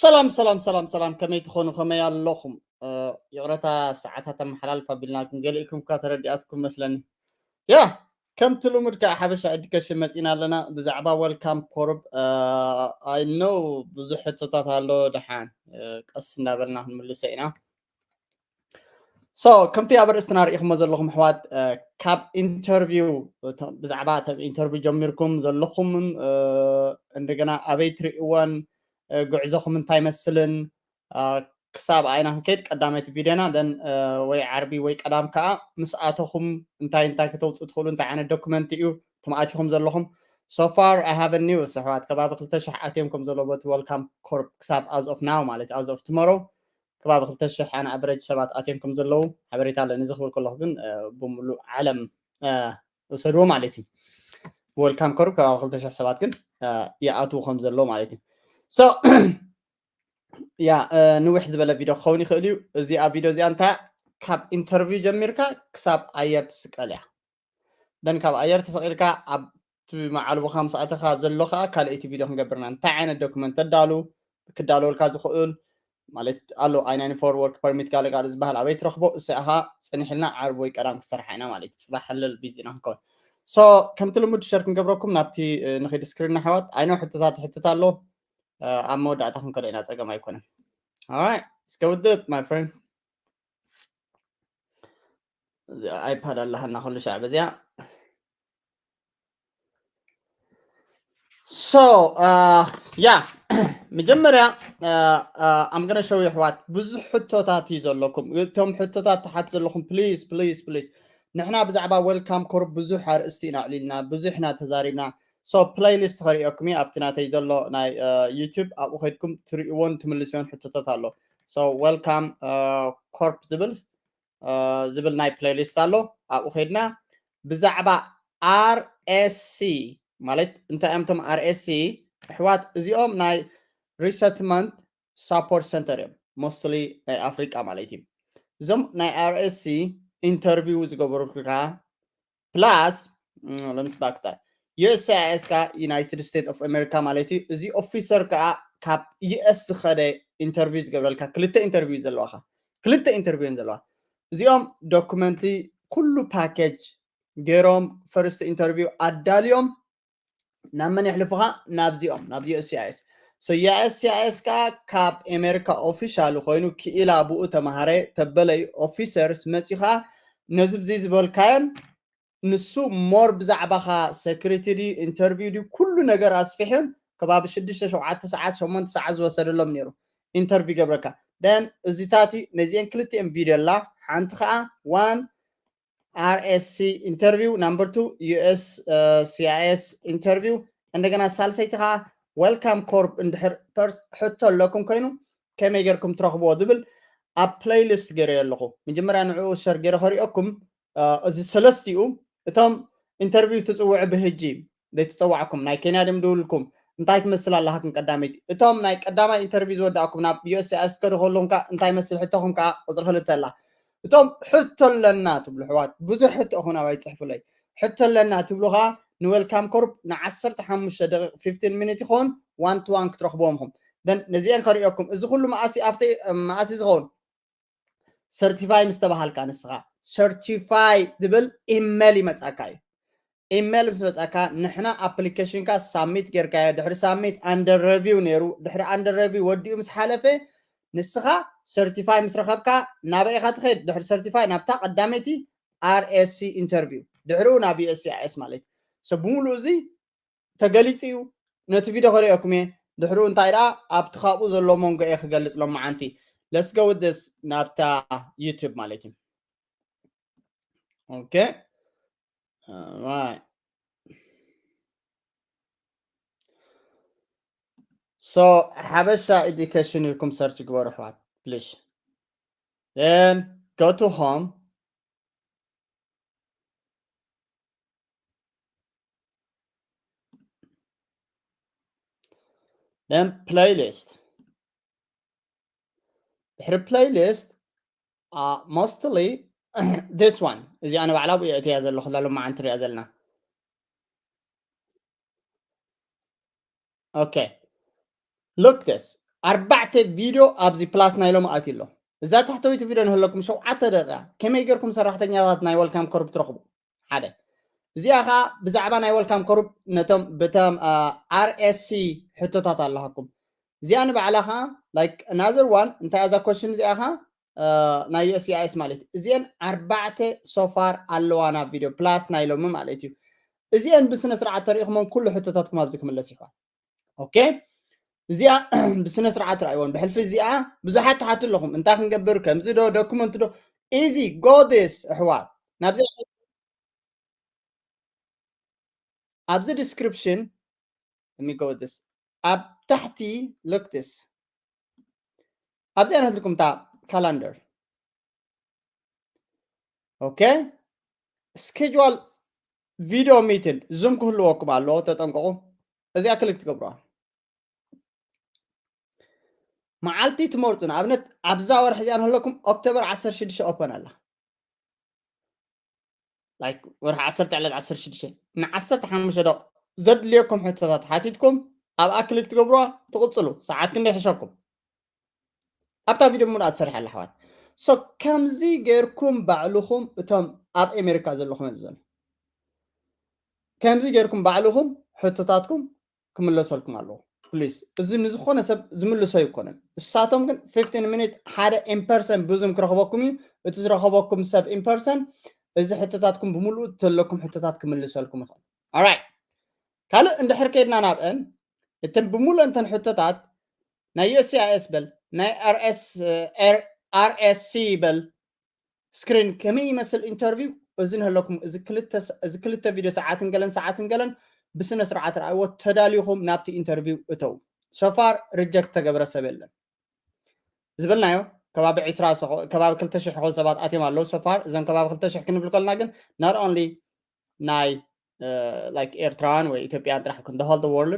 ሰላም ሰላም ሰላም ሰላም፣ ከመይ ትኾኑ? ከመይ ኣለኹም? ይቕረታ፣ ሰዓታት ኣመሓላልፍ ኣቢልና፣ ግን ገሊእኩም እኳ ተረዲኣትኩም መስለኒ። ያ፣ ከምቲ ልሙድ ከዓ ሓበሻ ኤዱኬሽን መፂና ኣለና። ብዛዕባ ወልካም ኮርፕ፣ I know ብዙሕ ሕቶታት ኣሎ። ደሓን ቀስ እንዳበልና ክንምልሶ ኢና። So ከምቲ ኣብ ርእስትና ርኢኹሞ ዘለኹም ኣሕዋት፣ ካብ ኢንተርቪው፣ ብዛዕባ ኢንተርቪው ጀሚርኩም ዘለኹምን እንደገና ኣበይ ትርእይዎን፣ ጉዕዞኹም እንታይ መስልን፣ ክሳብ ኣይና ክንከይድ ቀዳመይቲ ቪድዮና፣ then ወይ ዓርቢ ወይ ቀዳም ከዓ ምስ ኣተኹም እንታይ እንታይ ክተውፅኡ ትኽእሉ፣ እንታይ ዓይነት ዶክመንት እዩ ትማእቲኹም ዘለኹም። So far I have a news ኣሕዋት፣ ከባቢ ክልተ ሽሕ ኣትዮም ከም ዘሎ በቲ ወልካም ኮርፕ ክሳብ as of now ማለት as of tomorrow ከባቢ ክልተ ሽሕ ኣነ ኣቨሬጅ ሰባት ኣትዮም ከም ዘለዉ ሓበሬታ ኣለኒ። እዚ ክብል ከለኹ ግን ብምሉእ ዓለም ውሰድዎ ማለት እዩ። ወልካም ኮርፕ ከባቢ ክልተ ሽሕ ሰባት ግን ይኣትዉ ከም ዘለዉ ማለት እዩ። So ያ፣ ንውሕ ዝበለ ቪድዮ ክኸውን ይኽእል እዩ። እዚኣ ቪድዮ እዚኣ እንታይ፣ ካብ ኢንተርቪው ጀሚርካ ክሳብ ኣየር ትስቀል እያ። ደን ካብ ኣየር ተሰቒልካ ኣብቲ መዓልቦኻ ምስ ኣተኻ ዘሎ ከዓ ካልኣይቲ ቪድዮ ክንገብርና። እንታይ ዓይነት ዶክመንት ተዳሉ፣ ክዳለወልካ ዝኽእል ማለት ኣሎ፣ ኣይ ናይንቲ ፎር ወርክ ፐርሚት ጋለ ጋለ ዝበሃል ኣበይ ትረኽቦ፣ እሱ ኢኻ ጽኒሕልና ዓርቢ ወይ ቀዳም ክሰርሓ ኢና ማለት እዩ። ጽባሕ ሕልል ቢዚ ኢና ክንከውን። So ከምቲ ልሙድ ሸር ክንገብረኩም ናብቲ ንኺድ ስክሪን ኣሕዋት። ኣይ ኖ ሕቶታት ትሕትት ኣሎ። ኣብ መወዳእታ ክንከዶ ኢና፣ ጸገም ኣይኮነን። Alright, let's go with it, my friend. እዚኣ ኣይፓድ ኣለሃና ኩሉ ሻዕ በዚኣ። So yeah, መጀመርያ I'm gonna show you ኣሕዋት፣ ብዙሕ ሕቶታት እዩ ዘለኩም። እቶም ሕቶታት ትሓት ዘለኹም please please please፣ ንሕና ብዛዕባ ወልካም ኮርፕ ብዙሕ ኣርእስቲ ኢና ኣዕሊልና፣ ብዙሕ ኢና ተዛሪብና። So ፕሌይሊስት ከርእየኩም እየ ኣብቲ ናተይ ዘሎ ናይ ዩቱብ፣ ኣብኡ ከድኩም ትርእይዎን ትምልስዮን ሕቶታት ኣሎ። So ወልካም ኮርፕ ዝብል ዝብል ናይ ፕሌይሊስት ኣሎ። ኣብኡ ከድና ብዛዕባ ኣርኤስሲ ማለት እንታይ እዮም እቶም ኣርኤስሲ ኣሕዋት? እዚኦም ናይ ሪሰትልመንት ሳፖርት ሰንተር እዮም፣ ሞስትሊ ናይ ኣፍሪቃ ማለት እዩ። እዞም ናይ ኣርኤስሲ ኢንተርቪው ዝገበሩልካ ፕላስ ለምስ ባክታ ዩኤስሲኣይኤስ ከዓ ዩናይትድ ስቴትስ ኦፍ ኣሜሪካ ማለት እዩ። እዚ ኦፊሰር ከዓ ካብ ዩኤስ ዝኸደ ኢንተርቪው ዝገብረልካ፣ ክልተ ኢንተርቪው ዘለዋካ፣ ክልተ ኢንተርቪው ዘለዋ። እዚኦም ዶኩመንቲ ኩሉ ፓኬጅ ገይሮም ፈርስት ኢንተርቪው ኣዳልዮም ናብ መን የሕልፉኻ? ናብዚኦም፣ ናብ ዩኤስሲኣይኤስ። So ዩኤስሲኣይኤስ ከዓ ካብ ኣሜሪካ ኦፊሻል ኮይኑ ክኢላ ብኡ ተማሃረ ተበለዩ ኦፊሰርስ መፂኡ ከዓ ነዚ ብዚ ዝበልካዮን ንሱ ሞር ብዛዕባኻ ሴኩሪቲ ድዩ ኢንተርቪው ድዩ ኩሉ ነገር ኣስፊሑን ከባቢ ሽዱሽተ ሸውዓተ ሰዓት ሸሞንተ ሰዓት ዝወሰደሎም ነይሩ ኢንተርቪው ገብረካ። Then እዚታት እዩ፣ ነዚአን ክልቲአን ቪድዮ ኣላ። ሓንቲ ከዓ ዋን ኣርኤስሲ ኢንተርቪው፣ ናምበር ቱ ዩኤስሲኣይኤስ ኢንተርቪው፣ እንደገና ሳልሰይቲ ከዓ ወልካም ኮርፕ እንድሕር ፐርስ ሕቶ ኣለኩም ኮይኑ ከመይ ጌርኩም ትረኽብዎ ዝብል ኣብ ፕሌይሊስት ገይረዮ ኣለኹ። መጀመርያ ንዕኡ ሸር ገይረ ከሪኦኩም። እዚ ሰለስቲኡ እቶም ኢንተርቪው ትጽውዑ ብህጂ ዘይትጸዋዕኩም ናይ ኬንያ ድም ድውልኩም እንታይ ትመስል ኣለሃኩም? ቀዳመይቲ እቶም ናይ ቀዳማይ ኢንተርቪው ዝወዳእኩም ናብ ዩኤስሲኣይኤስ ከዱ ከለኹም ከኣ እንታይ መስል ሕቶኹም ከኣ ቁጽሪ ክልተ ኣላ። እቶም ሕቶ ኣለና ትብሉ ኣሕዋት፣ ብዙሕ ሕቶ ኢኹም ኣባይ ጽሕፉለይ። ሕቶ ኣለና ትብሉ ከኣ ንወልካም ኮርፕ ንዓሰርተ ሓሙሽተ ደቂቕ፣ ፊፍቲን ሚኒት ይኸውን፣ ዋን ቱ ዋን ክትረኽብዎም ኢኹም። Then ነዚአን ከርእየኩም። እዚ ኩሉ መኣሲ ኣብቲ መኣሲ ዝኸውን ሰርቲፋይ ምስ ተባሃልካ ንስኻ ሰርቲፋይ ዝብል ኢሜል ይመጻካ እዩ። ኢሜል ምስ መጻካ ንሕና ኣፕሊኬሽንካ ሳሚት ጌርካዮ፣ ድሕሪ ሳሚት ኣንደር ረቪው ነይሩ፣ ድሕሪ ኣንደር ረቪው ወዲኡ ምስ ሓለፈ ንስኻ ሰርቲፋይ ምስ ረኸብካ ናበይ ኢኻ ትኸይድ? ድሕሪ ሰርቲፋይ ናብታ ቀዳመይቲ ኣርኤስሲ ኢንተርቪው፣ ድሕሪኡ ናብ ዩኤስሲኣይኤስ ማለት እዩ። So ብምሉእ እዚ ተገሊጹ እዩ። ነቲ ቪድዮ ከርእየኩም እየ። ድሕሪኡ እንታይ ደኣ ኣብቲ ካብኡ ዘሎ መንጎ እየ ክገልጽ ሎመዓንቲ። Let's go with this ናብታ ዩቱብ ማለት እዩ። ኦኬ። Alright. So ሓበሻ ኤዱኬሽን ኢልኩም ሰርች ግበሩ ኣሕዋት፣ ፕሊስ። Then go to home. Then playlist. ድሕሪ ፕሌይሊስት፣ ሞስትሊ this one፣ እዚኣ ንባዕላ ብኡ እየ እትያ ዘለኹ፣ እዛ ሎመዓንቲ ንሪኣ ዘለና። ኦኬ፣ look this። ኣርባዕተ ቪድዮ ኣብዚ ፕላስ ናይ ሎሚ ኣትዩ ኣሎ። እዛ ታሕተወይቲ ቪድዮ ንህለኩም ሸውዓተ ደቂቃ፣ ከመይ ጌርኩም ሰራሕተኛታት ናይ ወልካም ኮርፕ ትረኽቡ? ሓደ። እዚኣ ኸዓ ብዛዕባ ናይ ወልካም ኮርፕ ነቶም ብቶም ኣር ኤስ ሲ ሕቶታት ኣለሃኩም። እዚኣ ንባዕላ ኸዓ like another one፣ እንታይ እያ እዛ ኮሽን እዚኣ ኸዓ ናይ ዩ ኤስ ሲ ኣይ ኤስ ማለት እዩ። እዚአን ኣርባዕተ ሶፋር ኣለዋ ናብ ቪድዮ ፕላስ ናይ ሎሚ ማለት እዩ። እዚአን ብስነ ስርዓት ተሪኢኹሞም ኩሉ ሕቶታትኩም ኣብዚ ክምለስ ይኽእል። ኦኬ፣ እዚኣ ብስነ ስርዓት ረኣይዎን። ብሕልፊ እዚኣ ብዙሓት ትሓቱ ኣለኹም፣ እንታይ ክንገብር፣ ከምዚ ዶ፣ ዶኩመንት ዶ? ኢዚ፣ ጎ ዲስ ኣሕዋት። ናብዚ ኣብዚ ዲስክሪፕሽን፣ let me go with this፣ ኣብ ታሕቲ፣ look this፣ ኣብዚኣ ናትልኩም እታ ካላንደር። ኦኬ፣ ስኬጁል ቪድዮ ሚቲንግ ዙም ክህልወኩም ኣለዎ፣ ተጠንቀቑ። እዚኣ ክሊክ ትገብሩዋ። መዓልቲ ትመርጹ። ንኣብነት ኣብዛ ወርሒ እዚኣ ንህለኩም ኦክቶበር ዓሰርተ ሽዱሽተ ኦፐን ኣላ። like ወርሒ ዓሰርተ ዕለት ዓሰርተ ሽዱሽተ፣ ንዓሰርተ ሓሙሽተ ደቕ ዘድልየኩም ሕቶታት ሓቲትኩም ኣብኣ ክሊክ ትገብሩዋ፣ ትቕጽሉ። ሰዓት ክንደይ ይሕሸኩም? ኣብታ ቪድዮ ሙሉኣ ትሰርሕ ኣላ ኣሕዋት። So ከምዚ ጌርኩም ባዕልኹም፣ እቶም ኣብ ኣሜሪካ ዘለኹም እዮም ዘሉ፣ ከምዚ ጌርኩም ባዕልኹም ሕቶታትኩም ክምለሰልኩም ኣለዎ። ፕሊስ፣ እዚ ንዝኾነ ሰብ ዝምልሶ ኣይኮነን። እሳቶም ግን ፊፍቲን ሚኒት ሓደ ኢምፐርሰን ብዙም ክረኽበኩም እዩ። እቲ ዝረኸበኩም ሰብ ኢምፐርሰን እዚ ሕቶታትኩም ብምሉእ እተለኩም ሕቶታት ክምልሰልኩም ይኽእል። ኦራይት፣ ካልእ እንድሕር ከይድና ናብአን፣ እተን ብምሉእ እንተን ሕቶታት ናይ ዩ ኤስ ሲ ኣይ ኤስ በል፣ ናይ ኣር ኤስ፣ ኣር ኤስ ሲ በል፣ ስክሪን ከመይ ይመስል ኢንተርቪው፣ እዚ ንህለኩም፣ እዚ ክልተ ስ-፣ እዚ ክልተ ቪድዮ ሰዓትን ገለን፣ ሰዓትን ገለን ብስነ ስርዓት ረኣይዎ፣ ተዳሊኹም ናብቲ ኢንተርቪው እተው። ሶፋር ሪጀክት ተገብረ ሰብ የለን። ዝበልናዮ ከባቢ ዒስራ ሰኾ-፣ ከባቢ ክልተ ሽሕ ይኾኑ ሰባት ኣትዮም ኣለዉ። ሶፋር እዞም ከባቢ ክልተ ሽሕ ክንብል ከለና ግን not only ናይ like ኤርትራን ወይ ኢትዮጵያን ጥራሕ ይኩን፣ the whole the world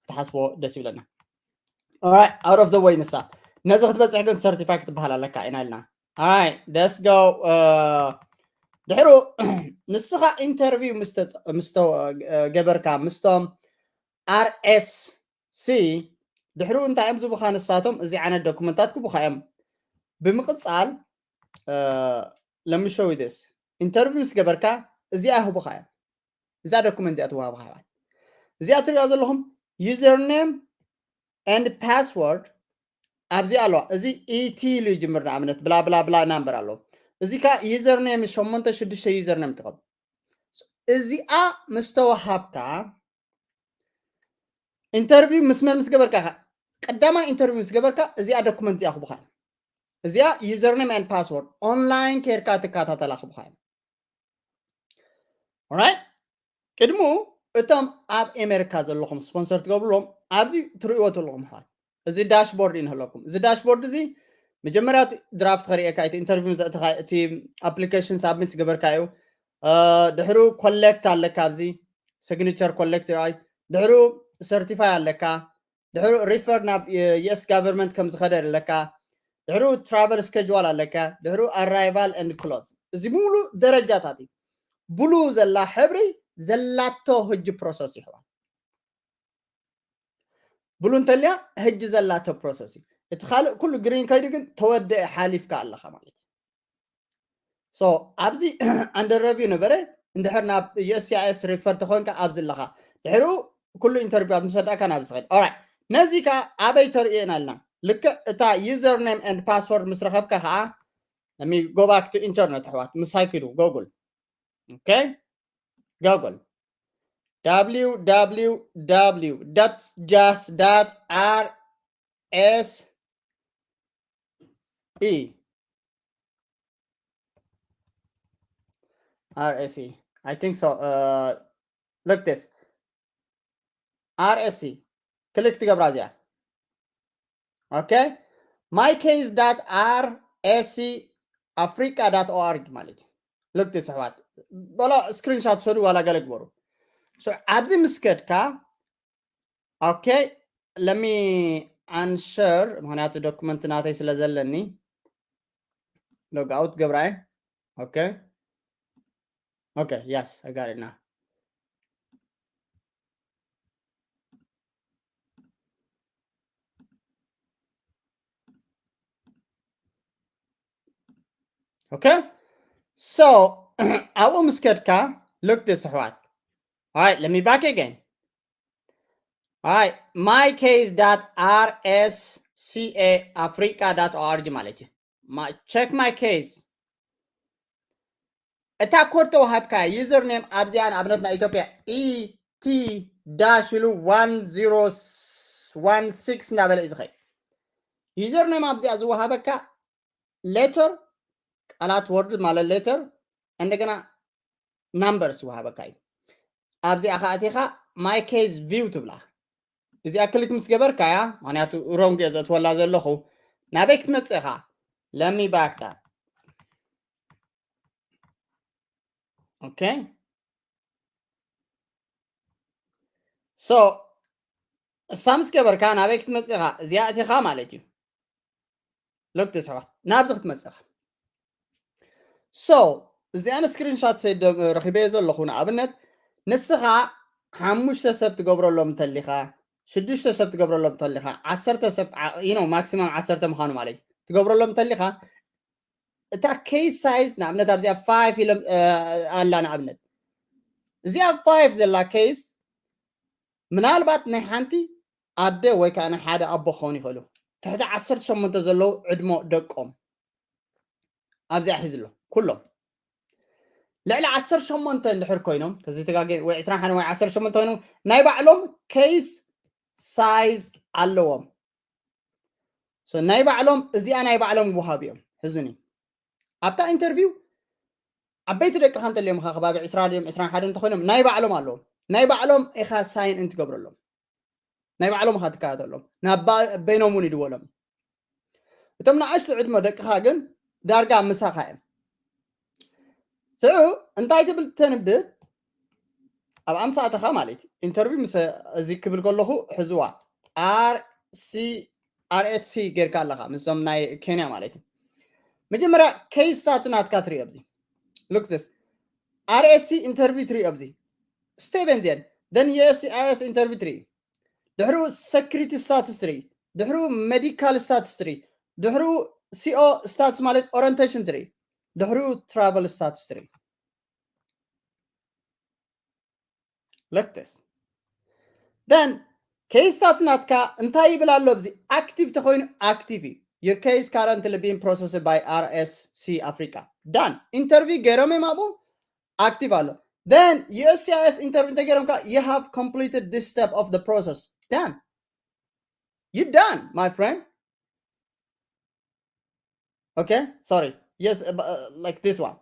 ክትሓስቦ ደስ ይብለና። Alright፣ out of the way ንሳ ነዚ ክትበጽሕ ግን ሰርቲፋይ ክትበሃል ኣለካ ኢና ኢልና። Alright፣ let's go። ድሕሩ ንስኻ ኢንተርቪው ምስ ተጸ-፣ ምስ ተ-፣ ገበርካ ምስቶም ኣር ኤስ ሲ፣ ድሕሩ እንታይ እዮም ዝቡኻ ንሳቶም? እዚ ዓይነት ዶኩመንታት ክቡኻ እዮም። ብምቕጻል let me show you this፣ ኢንተርቪው ምስ ገበርካ እዚኣ ይህቡኻ እዮም። እዛ ዶኩመንት እዚኣ ትወሃብኻ እያ። እዚኣ ትሪኦ ዘለኹም ዩዘርኔም ኤንድ ፓስወርድ ኣብዚ ኣለዋ። እዚ ኢቲ ኢሉ ይጅምር፣ ንኣብነት ብላ ብላ ብላ ናምበር ኣለዎ። እዚ ከኣ ዩዘርኔም ሸሞንተ ሽዱሽተ ዩዘርኔም ትቐብ። እዚኣ ምስ ተወሃብካ ኢንተርቪው ምስ መን ምስ ገበርካ ኢኻ? ቀዳማይ ኢንተርቪው ምስ ገበርካ እዚኣ ዶኩመንት እያ ክቡኻ። እዚኣ ዩዘርኔም ኤንድ ፓስወርድ ኦንላይን ኬርካ ትከታተላ ክቡኻ። ኦራይት፣ ቅድሙ እቶም ኣብ ኣሜሪካ ዘለኹም ስፖንሰር ትገብርሎም ኣብዚ ትርእይዎ ዘለኹም ኣሕዋት፣ እዚ ዳሽቦርድ እዩ ንህለኩም። እዚ ዳሽቦርድ እዚ መጀመርያ እቲ ድራፍት ከርእየካ፣ እቲ ኢንተርቪው ዘእተኻ፣ እቲ ኣፕሊኬሽን ሳብሚት ዝገበርካ እዩ። እ፣ ድሕሩ ኮሌክት ኣለካ፣ ኣብዚ ሲግኒቸር ኮሌክት ይርኣይ። ድሕሩ ሰርቲፋይ ኣለካ። ድሕሩ ሪፈር ናብ ዩኤስ ጋቨርንመንት ከም ዝኸደ ኣለካ። ድሕሩ ትራቨል ስኬጅዋል ኣለካ። ድሕሩ ኣራይቫል ኤንድ ክሎዝ። እዚ ብምሉእ ደረጃታት እዩ። ብሉ ዘላ ሕብሪ ዘላቶ ህጂ ፕሮሰስ ይሕዋ። ብሉ እንተልያ ህጂ ዘላቶ ፕሮሰስ እዩ። እቲ ካልእ ኩሉ ግሪን ከይዱ ግን ተወደአ፣ ሓሊፍካ ኣለኻ ማለት እዩ። ሶ ኣብዚ ኣንደር ረቪው ነበረ። እንድሕር ናብ ዩ ኤስ ሲ ኣይ ኤስ ሪፈር ተኾንካ ኣብዚ ኣለኻ። ድሕሩ ኩሉ ኢንተርቪዋት ምስ ወዳእካ ናብዚ ኸይድ። ኦራይት፣ ነዚ ከኣ ኣበይ ተርእየና ኣለና? ልክዕ እታ ዩዘር ኔም ኤንድ ፓስወርድ ምስ ረኸብካ ከኣ፣ let me go back to internet ኣሕዋት፣ ምሳይ ኪዱ ጎጉል። ኦኬ፣ ጎጉል www dot jas dot r s e r s e, I think so. Uh, look this. R S E. ክሊክ ትገብራ እዚኣ። ኦኬ፣ my case dot r s e africa dot org ማለት እዩ። Look this ኣሕዋት፣ በሎ ስክሪንሻት ውሰዱ፣ ዋላ ገለ ግበሩ። So ኣብዚ ምስ ከድካ፣ ኦኬ፣ let me unshare፣ ምኽንያቱ ዶክመንት ናተይ ስለ ዘለኒ ሎግ ኣውት ገብራየ። ኦኬ፣ ኦኬ፣ yes, I got it now. Okay, so ኣብኡ ምስ ከድካ look this ኣሕዋት. All right, let me back again. All right, my case dot R S C A Africa dot org ማለት እዩ። My, check my case. እታ ኮድ ተዋሃብካ user name ኣብዚኣ ንኣብነት ናይ ኢትዮጵያ E T dash ኢሉ one zero one six እናበለ እዩ ዝኸይድ። User name ኣብዚኣ ዝወሃበካ letter ቃላት word ማለት letter እንደገና numbers ይወሃበካ እዩ። ኣብዚኣ ከዓ ኣቲኻ my case view ትብላ። እዚኣ ክሊክ ምስ ገበርካ እያ፣ ምክንያቱ wrong እየ ዘእትወላ ዘለኹ። ናበይ ክትመፅእ ኢኻ? Let me back that. Okay, so እሳ ምስ ገበርካ ናበይ ክትመፅእ ኢኻ? እዚኣ ኣቲኻ ማለት እዩ። Look this ኣሕዋት፣ ናብዚ ክትመፅእ ኢኻ። So እዚኣን screenshot ሰይደ ረኺበዮ ዘለኹ። ንኣብነት ንስኻ ሓሙሽተ ሰብ ትገብረሎም እንተሊኻ፣ ሽዱሽተ ሰብ ትገብረሎም እንተሊኻ፣ ዓሰርተ ሰብ ዓ- you know maximum ዓሰርተ ምዃኑ ማለት እዩ፣ ትገብረሎም እንተሊኻ እታ case size ንኣብነት ኣብዚኣ five ኢሎም እ፣ ኣላ። ንኣብነት እዚኣ five ዘላ case ምናልባት ናይ ሓንቲ ኣደ ወይ ከዓ ናይ ሓደ ኣቦ ክኸውን ይኽእሉ፣ ትሕቲ ዓሰርተ ሸሞንተ ዘለዉ ዕድሞ ደቆም ኣብዚኣ ሒዙ ኣሎ። ኩሎም ልዕሊ ዓሰርተ ሸሞንተ እንድሕር ኮይኖም፣ ተዘይተጋገ ወይ ዕስራን ሓደን ወይ ዓሰርተ ሸሞንተ ኮይኖም ናይ ባዕሎም case size ኣለዎም። So ናይ ባዕሎም፣ እዚኣ ናይ ባዕሎም ወሃብ እዮም። ሕዙኒ ኣብታ interview ዓበይቲ ደቅኻ እንተልዮም ኻ ከባቢ ዕስራ ድዮም ዕስራን ሓደን እንተኮይኖም ናይ ባዕሎም ኣለዎም። ናይ ባዕሎም ኢኻ sign in ትገብረሎም፣ ናይ ባዕሎም ኢኻ ትከታተሎም። ናብ ባ- በይኖም እውን ይድወሎም። እቶም ንኣሽቱ ዕድመ ደቅኻ ግን ዳርጋ ምሳኻ እዮም። ስዑ እንታይ ትብል ተንብብ? ኣብ ኣምሳእተኻ ማለት እዩ። Interview ምስ እዚ ክብል ከለኹ ሕዝዋ RC RSC ጌርካ ኣለኻ ምስዞም ናይ ኬንያ ማለት እዩ። መጀመርያ case status ናትካ ትሪኦ ኣብዚ። Look this. RSC interview ትሪኦ ኣብዚ። Step and then then USCIS interview ትርኢ። ድሕሩ security status ትርኢ። ድሕሩ medical status ትርኢ። ድሕሩ CO status ማለት orientation ትርኢ። ድሕሩ travel status ትርኢ። Look this. Then case status ናትካ እንታይ ይብል ኣሎ ኣብዚ? Active ተኮይኑ active እዩ። Your case currently being processed by RSC Africa. Done. Interview ገይሮም እዮም ኣብኡ፣ active ኣሎ። Then USCIS interview እንተገይሮም ከዓ you have completed this step of the process. Done. You done, my friend. Okay, sorry. Yes, uh, uh, like this one.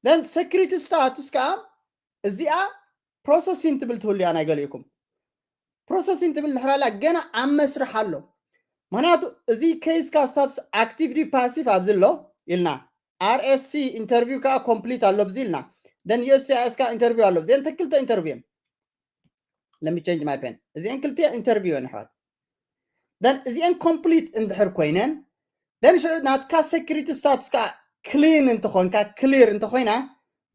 Then security status ከዓ እዚኣ processing ትብል ትህሉ እያ። ናይ ገሊእኩም processing ትብል ድሕራላ ገና ኣብ መስርሕ ኣሎ። ምክንያቱ እዚ case ካ status active ድዩ passive ኣብዚ ኣሎ ኢልና፣ RSC interview ከዓ complete ኣሎ ብዚ ኢልና፣ then USCIS ካ interview ኣሎ። እዚአን ተክልተ interview እየን። Let me change my pen. እዚአን ክልተ interview እየን ኣሕዋት። Then እዚአን complete እንድሕር ኮይነን፣ then ሽዑ ናትካ security status ከዓ clean እንተኾንካ፣ clear እንተኾይና፣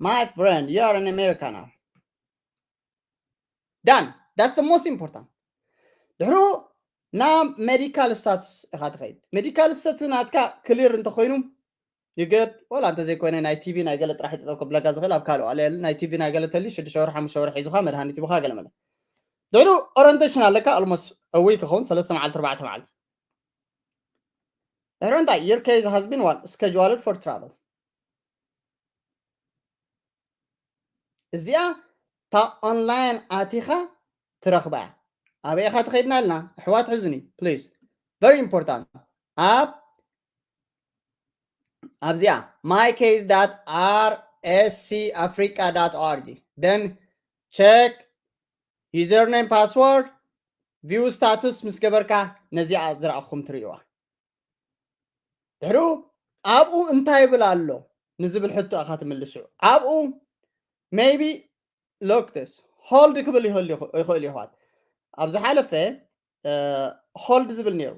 my friend, you are an American now. Done. That's the most important. ድሕሩ ናብ medical status ኢኻ ትኸይድ። Medical status ናትካ clear እንተኾይኑ you good። ወላ እንተዘይኮይነ ናይ TB ናይ ገለ ጥራሕ ይጠጠው ከብለካ ዝኽእል ኣብ ካልእ ዋለ የለን። ናይ TB ናይ ገለ ተልዩ ሽዱሽተ ወርሒ ሓሙሽተ ወርሒ ሒዙኻ መድሃኒት ይቡኻ ገለ መለ። ድሕሩ orientation ኣለካ፣ almost a week ይኸውን፣ ሰለስተ መዓልቲ ኣርባዕተ መዓልቲ። ድሕሩ እንታይ? Your case has been one scheduled for travel። እዚኣ እታ online ኣቲኻ ትረኽባ እያ። ኣበይ ኢኻ ትኸይድና ኢልና ኣሕዋት ሕዙኒ please። Very important። ኣብ ኣብዚኣ my case dot R S C Africa dot org then check username password view status ምስ ገበርካ ነዚኣ ዝረኣኹም ትርእይዋ። ድሕሩ ኣብኡ እንታይ ይብል ኣሎ ንዝብል ሕቶ ኢኻ ትምልስ። ሽዑ ኣብኡ maybe look this hold ክብል ይኽእል ይኹ- ይኽእል ይኽዋት ኣብ ዝሓለፈ hold ዝብል ነይሩ።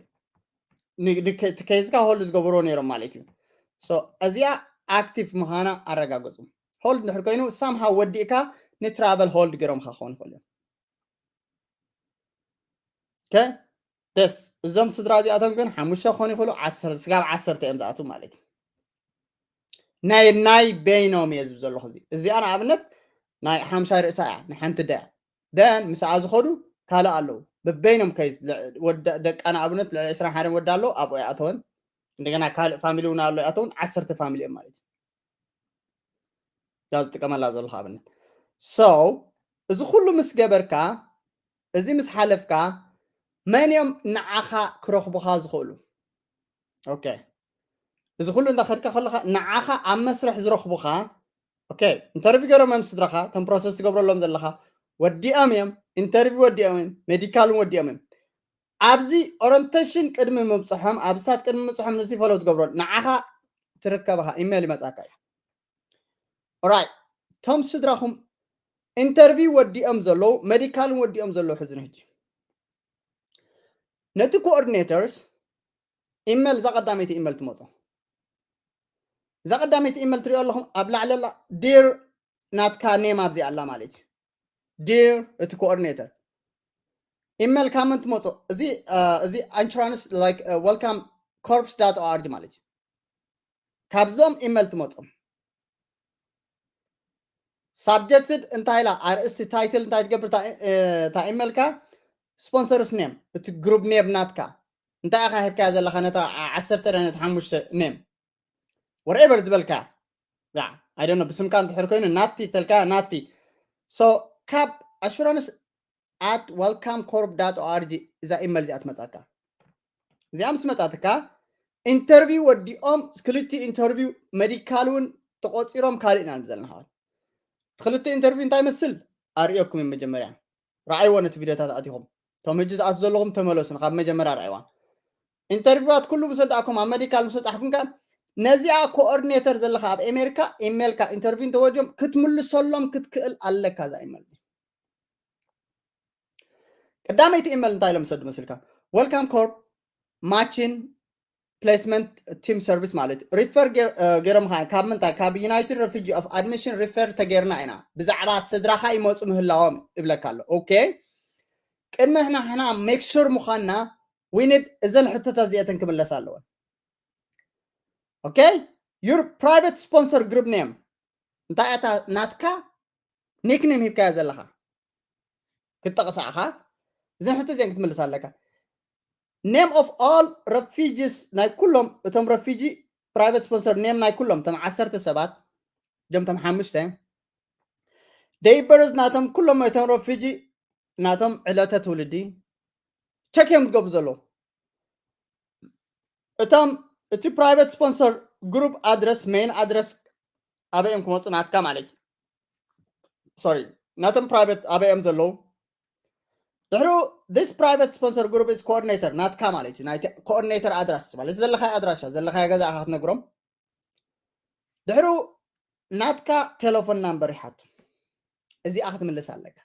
ን- ን- እቲ case ካ hold ዝገብርዎ ነይሮም ማለት እዩ። So እዚኣ active ምዃና ኣረጋገጹ። Hold እንድሕር ኮይኑ somehow ወዲእካ ን travel hold ገይሮም ካ ክኾኑ ይኽእሉ እዮም። Okay? This እዞም ስድራ እዚኣቶም ግን ሓሙሽተ ክኾኑ ይኽእሉ፣ ዓሰርተ ስጋብ ዓሰርተ እዮም ዝኣትዉ ማለት እዩ። ናይ ናይ በይኖም እየ ዝብ ዘለኹ። እዚ እዚኣ ንኣብነት ናይ ሓምሻይ ርእሳ እያ፣ ንሓንቲ ዳ እያ። ደን ምስኣ ዝኸዱ ካልእ ኣለዉ። በበይኖም ከይስ ደቃ ንኣብነት ልዕሊ ዕስራን ሓደን ወዲ ኣለዉ፣ ኣብኡ ኣይኣተወን። እንደገና ካልእ ፋሚሊ እውን ኣሎ ኣይኣተውን፣ ዓሰርተ ፋሚሊ እዮም ማለት እዩ። እዛ ዝጥቀመላ ዘለኹ ኣብነት። So እዚ ኩሉ ምስ ገበርካ፣ እዚ ምስ ሓለፍካ፣ መን እዮም ንዓኻ ክረኽቡኻ ዝኽእሉ? ኦኬ፣ እዚ ኩሉ እንዳኸድካ ከለኻ ንዓኻ ኣብ መስርሕ ዝረኽቡኻ። ኦኬ፣ ኢንተርቪው ገይሮም እዮም ስድራኻ፣ እቶም ፕሮሰስ ትገብረሎም ዘለኻ ወዲኦም እዮም፣ ኢንተርቪው ወዲኦም እዮም፣ ሜዲካል እውን ወዲኦም እዮም። ኣብዚ ኦሪንቴሽን ቅድሚ ምብፅሖም፣ ኣብ ሳት ቅድሚ ምብፅሖም ንዚ ፎሎ ትገብሮ፣ ንዓኻ ትርከብኻ ኢሜል ይመፃካ እዩ። ኦራይት፣ እቶም ስድራኹም ኢንተርቪው ወዲኦም ዘለዉ፣ ሜዲካልን ወዲኦም ዘለዉ ሕዚ ንሕጂ ነቲ ኮኦርዲኔተርስ ኢሜል፣ እዛ ቀዳመይቲ ኢሜል ትመጾ። እዛ ቀዳመይቲ ኢሜል ትሪኦ ኣለኹም ኣብ ላዕሊ ኣላ፣ ዲር ናትካ ኔም ኣብዚ ኣላ ማለት እዩ። ዲር እቲ ኮኦርዲኔተር ኢሜል ካብ መን ትመጾ? እዚ እዚ ኢንሹራንስ ላይክ ዌልካም ኮርፕስ ዳት ኦኣርጂ ማለት እዩ። ካብዞም ኢሜል ትመጾም። ሳብጀክትድ እንታይ ኢላ፣ ኣርእስቲ ታይትል እንታይ ትገብር እታ ኢሜልካ? ስፖንሰርስ ኔም፣ እቲ ግሩፕ ኔም ናትካ እንታይ ኢኻ ሂብካያ ዘለኻ ነታ ዓሰርተ ነቲ ሓሙሽተ ኔም ወርኤቨር ዝበልካ። ያ ኣይ ዶንት ኖ፣ ብስምካ እንድሕር ኮይኑ ናቲ ተልካ ናቲ። ሶ ካብ ኣሹራንስ ኣት ዌልካም ኮርፕ ዳት ኦኣርጂ እዛ ኢመል እዚኣ ትመጻካ። እዚኣ ምስ መጻትካ ኢንተርቪው ወዲኦም ክልቲ ኢንተርቪው ሜዲካል እውን ተቆጺሮም ካልእ ኢና ዘለና። ክልተ ኢንተርቪው እንታይ መስል ኣርእየኩም እዮም። መጀመርያ ረኣይዎ ነቲ ቪድዮታት ኣቲኹም። እቶም ሕጂ ዝኣቱ ዘለኹም ተመለሱ፣ ካብ መጀመርያ ረኣይዋ። ኢንተርቪዋት ኩሉ ምስ ወዳእኩም ኣብ ሜዲካል ምስ በጻሕኩም ከ ነዚኣ ኮኦርዲኔተር ዘለኻ ኣብ ኣሜሪካ ኢሜልካ ኢንተርቪው እንተወዲኦም ክትምልሰሎም ክትክእል ኣለካ። እዛ ኢሜል ቀዳመይቲ ኢሜል እንታይ ኢሎም ዝሰዱ መስልካ? ዌልካም ኮርፕ ማችን ፕሌስመንት ቲም ሰርቪስ ማለት እዩ። ሪፈር ገይሮም ኸዓ ካብ ምንታይ? ካብ ዩናይትድ ረፊጂ ኦፍ ኣድሚሽን ሪፈር ተገይርና ኢና፣ ብዛዕባ ስድራኻ ይመፁ ምህላዎም ይብለካ ኣሎ። ኦኬ፣ ቅድሚ ሕና ሕና ሜክ ሹር ምዃንና ዊንድ እዘን ሕቶታት እዚአተን ክምለስ ኣለወን። ኦኬ፣ ዩር ፕራይቬት ስፖንሰር ግሩፕ ኔም እንታይ እታ ናትካ ኒክኔም ሂብካያ ዘለኻ ክትጠቕሳ ኢኻ። እዘን ሕቶ እዚአን ክትምልስ ኣለካ። ኔም ኦፍ ኦል ረፊጂስ ናይ ኩሎም እቶም ረፊጂ ፕራይቬት ስፖንሰር ኔም ናይ ኩሎም እቶም ዓሰርተ ሰባት ጀምቶም ሓሙሽተ ደይበርዝ ናቶም ኩሎም እቶም ረፊጂ ናቶም ዕለተ ትውልዲ ቸክ እዮም ዝገብሩ ዘለዉ። እቶም እቲ ፕራይቬት ስፖንሰር ግሩፕ ኣድረስ ሜይን ኣድረስ ኣበይ እዮም ክመፁ ናትካ ማለት እዩ። ሶሪ ናቶም ፕራይቬት ኣበይ እዮም ዘለዉ። ድሕሩ this private sponsor group is coordinator ናትካ ማለት እዩ። ናይ ኮኦርዲኔተር ኣድራሽ ማለት ዘለኻዮ ኣድራሻ ዘለኻዮ ገዛ ኢኻ ክትነግሮም። ድሕሩ ናትካ ቴሌፎን ናምበር ይሓቱ። እዚኣ ክትምልስ ኣለካ።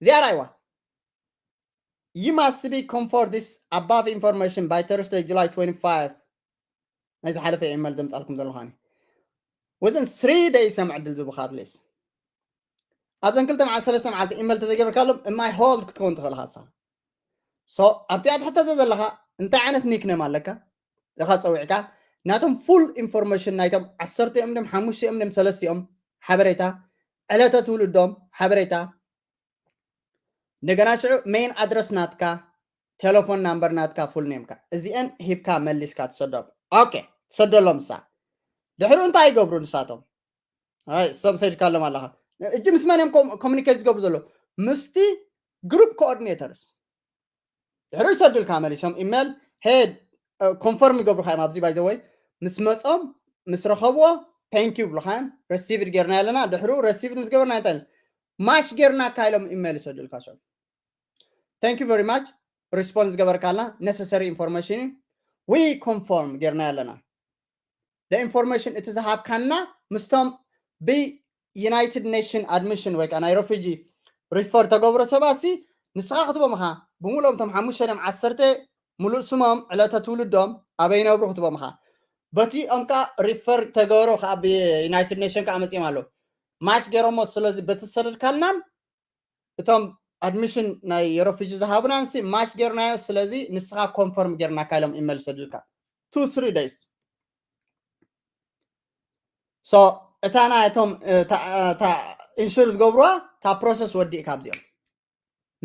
እዚኣ ራይዋ you must be confirm this above information by Thursday July twenty-five ናይ ዝሓለፈ ኢሜል ዘምጻልኩም ዘለኹ ኣነ within three days እዮም ዕድል ዝቡኻ ኣትሊስ ኣብዘን ክልተ መዓልቲ ሰለስተ መዓልቲ ኢሜል ተዘይገበርካሎም እማይ ሆልድ ክትከውን ትኽእል ሃሳ so ኣብቲ ኣትሕተተ ዘለኻ እንታይ ዓይነት ኒክነም ኣለካ እኻ ጸዊዕካ ናቶም ፉል ኢንፎርሜሽን ናይቶም ዓሰርተ እዮም ድም ሓሙሽተ እዮም ድም ሰለስተ እዮም ሓበሬታ ዕለተ ትውልዶም ሓበሬታ እንደገና ሽዑ ሜይን ኣድረስ ናትካ ቴሌፎን ናምበር ናትካ ፉል ኔምካ እዚአን ሂብካ መሊስካ ትሰዶም ኦኬ ትሰደሎም ሳ ድሕሩ እንታይ ይገብሩ ንሳቶም እሶም ሰዲካሎም ኣለኻ እጂ ምስ መን እዮም ኮሚኒኬት ዝገብሩ ዘሎ ምስቲ ግሩፕ ኮኦርዲኔተርስ ድሕሩ ይሰዱልካ መሊሶም ኢሜል ሄድ ኮንፈርም ይገብሩካ እዮም ኣብዚ ባይዘወይ ምስ መፆም ምስ ረኸብዎ ታንኪዩ ይብሉካ እዮም ረሲቭድ ጌርና ኣለና ድሕሩ ረሲቭድ ምስ ገበርና እንታይ ማሽ ጌርናካ ኢሎም ኢሜል ይሰዱልካ ሶ thank you very much ሪስፖንስ ዝገበርካልና ነሰሰሪ ኢንፎርሜሽን ዊ ኮንፎርም ጌርና ኣለና ኢንፎርሜሽን እቲ ዝሃብካና ምስቶም ብዩናይትድ ኔሽን ኣድሚሽን ወይ ከዓ ናይ ረፊጂ ሪፈር ተገብሮ ሰባት ሲ ንስኻ ክትቦም ኢኻ ብምሉኦም እቶም ሓሙሽተ ም ዓሰርተ ሙሉእ ስሞም ዕለተ ትውልዶም ኣበይ ነብሩ ክትቦም ኢኻ በቲኦም ከዓ ሪፈር ተገብሮ ከዓ ብዩናይትድ ኔሽን ከዓ መፂኦም ኣለዉ ማች ገይሮሞ ስለዚ በቲ ዝሰደድካልናን እቶም ኣድሚሽን ናይ ረፊጂ ዝሃቡናን ሲ ማች ገይርናዮ ስለዚ ንስኻ ኮንፈርም ገይርናካ ኢሎም ኢመል ሰዱልካ two three days እታ ናይ እቶም እታ ኢንሹር ዝገብሩዋ እታ ፕሮሰስ ወዲእ ካብዚኦም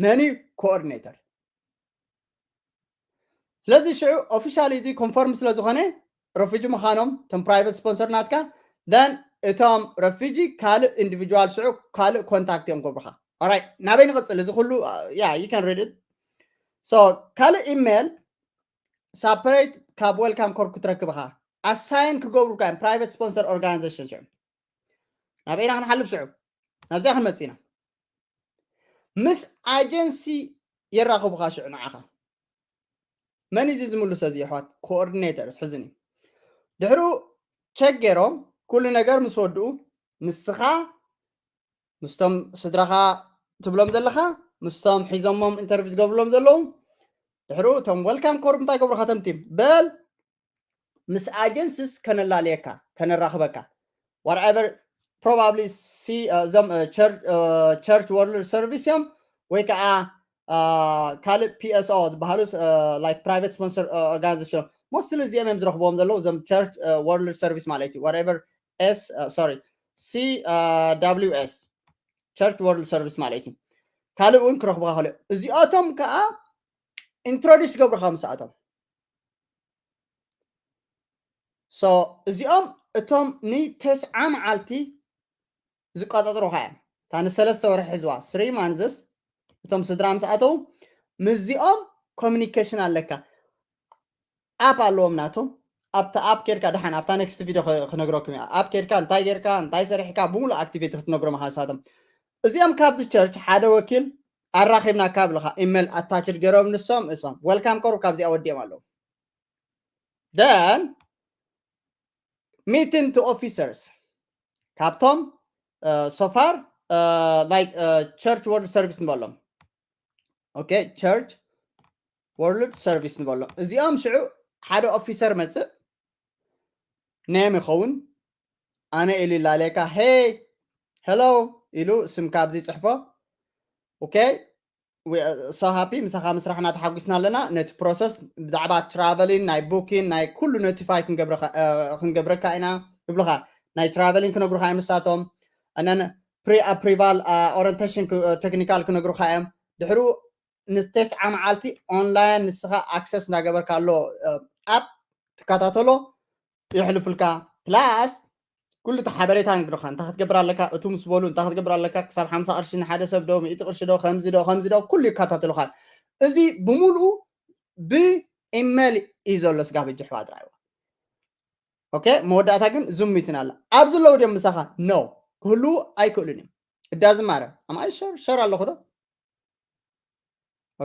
መን እዩ? ኮኦርዲኔተር። ስለዚ ሽዑ ኦፊሻሊ እዚ ኮንፈርም ስለ ዝኾነ ረፊጂ ምዃኖም እቶም ፕራይቨት ስፖንሰር ናትካ then እቶም ረፊጂ ካልእ ኢንዲቪጁዋል ሽዑ ካልእ ኮንታክት እዮም ገብሩኻ። ኦራይት ናበይ ንቕፅል? እዚ ኩሉ ያ you can read it። So ካልእ ኢሜል ሳፐሬት ካብ ዌልካም ኮር ክትረክብኻ ኣሳይን ክገብሩካ እዮም ፕራይቨት ስፖንሰር ኦርጋናይዜሽን ሽዑ ናበይና ክንሓልፍ ሽዑ ናብዚኣ ክንመፅእ ኢና። ምስ ኣጀንሲ የራኽቡኻ ሽዑ ንዓኻ። መን እዩ እዚ ዝምልሶ እዚ ኣሕዋት? ኮኦርዲኔተርስ ሕዝን እዩ። ድሕሩ ቸክ ገይሮም ኩሉ ነገር ምስ ወድኡ ንስኻ ምስቶም ስድራኻ ትብሎም ዘለኻ ምስቶም ሒዞሞም ኢንተርቪው ዝገብርሎም ዘለዉ ድሕሩ እቶም ወልካም ኮር እንታይ ገብሩኻ ተምቲም በል ምስ ኣጀንስስ ከነላለየካ ከነራኽበካ whatever probably እዞም ቸርች ወርልድ ሰርቪስ እዮም ወይ ከዓ ካልእ ፒኤስኦ ዝበሃሉ ፕራይቨት ስፖንሰር ኦርጋናይዜሽን ሞስትሊ እዚኦም እዮም ዝረኽብዎም ዘለዉ እዞም ቸርች ወርልድ ሰርቪስ ማለት እዩ whatever S sorry C W S ቸርች ወርልድ ሰርቪስ ማለት እዩ። ካልእ እውን ክረኽቡ ከኽእሉ እዚኣቶም ከዓ ኢንትሮዲስ ገብሩኻ ምስኣቶም so እዚኦም እቶም ንተስዓ መዓልቲ ዝቆፃፅሩኻ እዮም። እታ ንሰለስተ ወርሒ ሕዝዋ ስሪ ማንዝስ እቶም ስድራ ምስ ኣተው ምስዚኦም ኮሚኒኬሽን ኣለካ። ኣፕ ኣለዎም ናቶም ኣብታ ኣፕ ኬድካ ደሓን ኣብታ ኔክስት ቪዲዮ ክነግረኩም እያ። ኣፕ ኬድካ እንታይ ጌርካ እንታይ ሰሪሕካ ብምሉእ ኣክቲቪቲ ክትነግሮም ኢኻ ንሳቶም። እዚኦም ካብዚ ቸርች ሓደ ወኪል ኣራኺብናካ ብልኻ ኢሜል ኣታችድ ገይሮም ንሶም እሶም ወልካም ኮር ካብዚኣ ወዲኦም ኣለዉ። Then meeting to officers ካብቶም so far like church world service ንበሎም okay church world service ንበሎም እዚኦም ሽዑ ሓደ ኦፊሰር መፅእ ኔም ይኸውን ኣነ ኢሉ ይላለየካ ሄይ ሄሎ ኢሉ ስምካ ኣብዚ ይፅሕፎ okay so happy ምሳኻ ምስራሕና ተሓጒስና ኣለና ነቲ ፕሮሰስ ብዛዕባ ትራቨሊን ናይ ቡኪን ናይ ኩሉ ኖቲፋይ ክንገብረካ ኢና ይብሉኻ ናይ ትራቨሊን ክነግሩኻ እዮም ንሳቶም እነን ፕሪ ኣፕሪቫል ኦሪንቴሽን ቴክኒካል ክነግሩኻ እዮም ድሕሩ ንተስዓ መዓልቲ ኦንላይን ንስኻ ኣክሰስ እንዳገበርካ ኣሎ ኣፕ ትከታተሎ የሕልፉልካ ፕላስ ኩሉ እቲ ሓበሬታ ንግድኻ እንታይ ክትገብር ኣለካ እቱ ምስ በሉ እንታይ ክትገብር ኣለካ ክሳብ ሓምሳ ቅርሺ ንሓደ ሰብ ዶ ሚእቲ ቅርሺ ዶ ከምዚ ዶ ከምዚ ዶ ኩሉ ይከታተሉኻ እዚ ብምሉኡ ብኢሜል እዩ ዘሎ ስጋብ ሕጂ ኣሕዋት ረኣይዋ ኦኬ መወዳእታ ግን ዙም ሚትን ኣላ ኣብዚ ኣለዉ ድዮም ምሳኻ ኖ ክህልዉ ኣይክእሉን እዮም እዳዝማረ ኣምኣይ ሸር ሸር ኣለኹ ዶ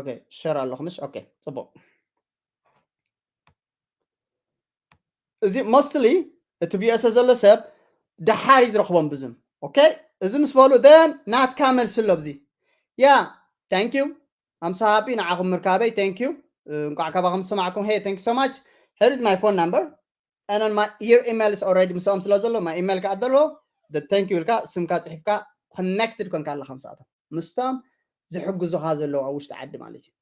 ኦኬ ሸር ኣለኹ ምሽ ኦኬ ፅቡቅ እዚ ሞስትሊ እቲ ብየሰ ዘሎ ሰብ ደሓር እዩ ዝረኽቦም ብዙም ኦኬ እዚ ምስ በሉ ን ናትካ መልሲ ኣሎ ብዚ ያ ታንክ ዩ ኣምሳ ሃቢ ንዓኹም ምርካበይ ታንክ ዩ እንቋዕ ካባኹም ዝሰማዕኩም ሄ ታንክ so much here is my phone number and on my your email is already ምስኦም ስለ ዘሎ my email ከዓ ዘሎ the thank you ኢልካ ስምካ ፅሒፍካ ኮኔክትድ ኮንካ ኣለካ ምስኣቶም ምስቶም ዝሕግዙኻ ዘለዉ ኣብ ውሽጢ ዓዲ ማለት እዩ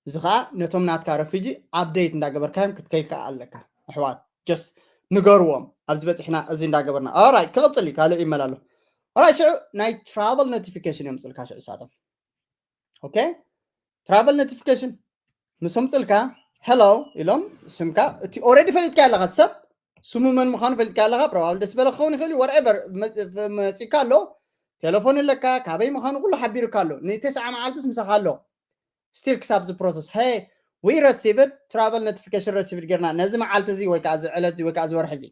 እዚ ከዓ ነቶም ናትካ ረፊጂ ኣፕዴት እንዳገበርካዮም ክትከይድ ከዓ ኣለካ ኣሕዋት just ንገርዎም ኣብዚ በፂሕና እዚ እንዳገበርና ኦራይ ክቕፅል እዩ ካልእ ኢመል ኣሎ ኦራይ ሽዑ ናይ ትራቨል ኖቲፊኬሽን እዮም ፅልካ ሽዑ ሳቶም ኦኬ ትራቨል ኖቲፊኬሽን ምስ ኣምፅልካ ሄሎ ኢሎም ስምካ እቲ ኦረዲ ፈሊጥካ ኣለካ ሰብ ስሙ መን ምዃኑ ፈሊጥካ ኣለካ ፕሮባብሊ ደስ ዝበለ ክኸውን ይኽእል እዩ whatever መፂካ ኣሎ ቴሌፎን ኣለካ ካበይ ምዃኑ ኩሉ ሓቢሩካ ኣሎ ንተስዓ መዓልትስ ምሳኻ ኣሎ ስቲል ክሳብ እዚ ፕሮሰስ hey we received travel notification received ጌርና ነዚ መዓልቲ እዚ ወይ ከዓ እዚ ዕለት እዚ ወይ ከዓ እዚ ወርሒ እዚ